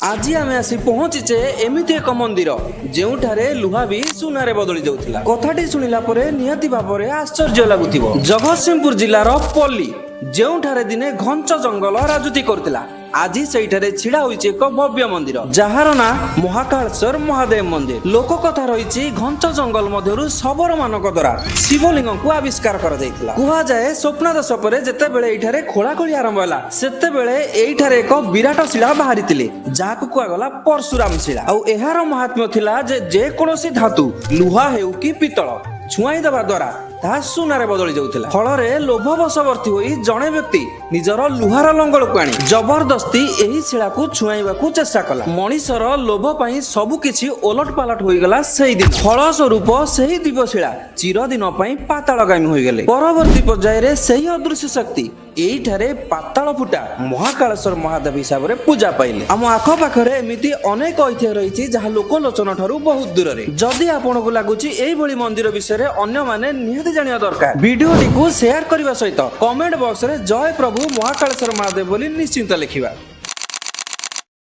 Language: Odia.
ଆଜି ଆମେ ଆସି ପହଞ୍ଚିଛେ ଏମିତି ଏକ ମନ୍ଦିର, ଯେଉଁଠାରେ ଲୁହା ବି ସୁନାରେ ବଦଳି ଯାଉଥିଲା। କଥାଟି ଶୁଣିଲା ପରେ ନିହାତି ଭାବରେ ଆଶ୍ଚର୍ଯ୍ୟ ଲାଗୁଥିବ। ଜଗତସିଂହପୁର ଜିଲ୍ଲାର ପଲ୍ଲୀ, ଯେଉଁଠାରେ ଦିନେ ଘଞ୍ଚ ଜଙ୍ଗଲ ରାଜୁତି କରୁଥିଲା, ଆଜି ସେଇଠାରେ ଛିଡା ହୋଇଛି ଏକ ଭବ୍ୟ ମନ୍ଦିର, ଯାହାର ନାଁ ମହାକାଳେଶ୍ୱର ମହାଦେବ ମନ୍ଦିର। ଲୋକ କଥା ରହିଛି, ଘଞ୍ଚ ଜଙ୍ଗଲ ମଧ୍ୟରୁ ଶବର ମାନଙ୍କ ଦ୍ୱାରା ଶିବଲିଙ୍ଗକୁ ଆବିଷ୍କାର କରାଯାଇଥିଲା। କୁହାଯାଏ, ସ୍ୱପ୍ନାଦେଶ ପରେ ଯେତେବେଳେ ଏଇଠାରେ ଖୋଳାଖୋଳି ଆରମ୍ଭ ହେଲା, ସେତେବେଳେ ଏଇଠାରେ ଏକ ବିରାଟ ଶିଳା ବାହାରିଥିଲେ, ଯାହାକୁ କୁହାଗଲା ପରଶୁରାମ ଶିଳା। ଆଉ ଏହାର ମହାତ୍ମ୍ୟ ଥିଲା ଯେ ଯେକୌଣସି ଧାତୁ, ଲୁହା ହେଉ କି ପିତ୍ତଳ, ଛୁଆଇଁ ଦେବା ଦ୍ୱାରା ତାହା ସୁନାରେ ବଦଳି ଯାଉଥିଲା। ଫଳରେ ଲୋଭ ବଶବର୍ତ୍ତୀ ହୋଇ ଜଣେ ବ୍ୟକ୍ତି ନିଜର ଲୁହାର ଲଙ୍ଗଳକୁ ଆଣି ଜବରଦସ୍ତି ଏହି ଶିଳାକୁ ଛୁଆଇବାକୁ ଚେଷ୍ଟା କଲା। ମଣିଷର ଲୋଭ ପାଇଁ ସବୁ କିଛି ଓଲଟ ପାଲଟ ହୋଇଗଲା ସେଇଦିନ। ଫଳସ୍ୱରୂପ ସେହି ଦିବ୍ୟଶିଳା ଚିରଦିନ ପାଇଁ ପାତାଳଗାମୀ ହୋଇଗଲେ। ପରବର୍ତ୍ତୀ ପର୍ଯ୍ୟାୟରେ ସେହି ଅଦୃଶ୍ୟ ଶକ୍ତି ଏଇଠାରେ ପାତାଳ ଫୁଟା ମହାକାଳେଶ୍ୱର ମହାଦେବ ହିସାବରେ ପୂଜା ପାଇଲେ। ଆମ ଆଖପାଖରେ ଏମିତି ଅନେକ ଐତିହ୍ୟ ରହିଛି, ଯାହା ଲୋକଲୋଚନ ଠାରୁ ବହୁତ ଦୂରରେ। ଯଦି ଆପଣଙ୍କୁ ଲାଗୁଛି ଏଇଭଳି ମନ୍ଦିର ବିଷୟରେ ଅନ୍ୟମାନେ ନିହାତି ଜାଣିବା ଦରକାର, ଭିଡିଓଟିକୁ ସେୟାର କରିବା ସହିତ କମେଣ୍ଟ ବକ୍ସରେ ଜୟ ପ୍ରଭୁ ମହାକାଳେଶ୍ୱର ମହାଦେବ ବୋଲି ନିଶ୍ଚିନ୍ତ ଲେଖିବା।